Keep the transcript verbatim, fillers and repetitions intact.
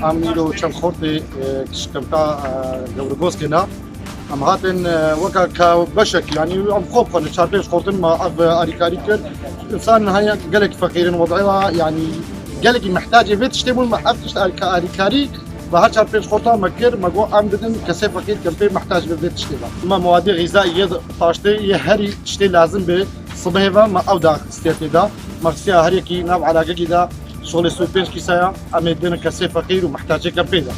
Em îro çend xortê, e, kişkemta, e, Gewrigozkê ne. Em hatin, e, weka ka beşek, yanî em xwe xwe çar pênc xortin me ev alîkarî kir. Însan heye gelek feqîrin wed'ê wa, yanî gelekî mihtacê vê tiştê bûn, me ev tişt alîka-, alîkarî ve her çar pênc xorta me kir, me got em bidin kesê feqîr kempê mihtac be vê tiştê ve. Me muadê xîzayî yê taştê yê herî tiştê lazim be sibehê ve me ew da stiyatê da. Me xistiya her yekî nav elagekî da şolê sî û pênc kîsaya, em ê dêne kesê feqîr û mihtacê kempê de.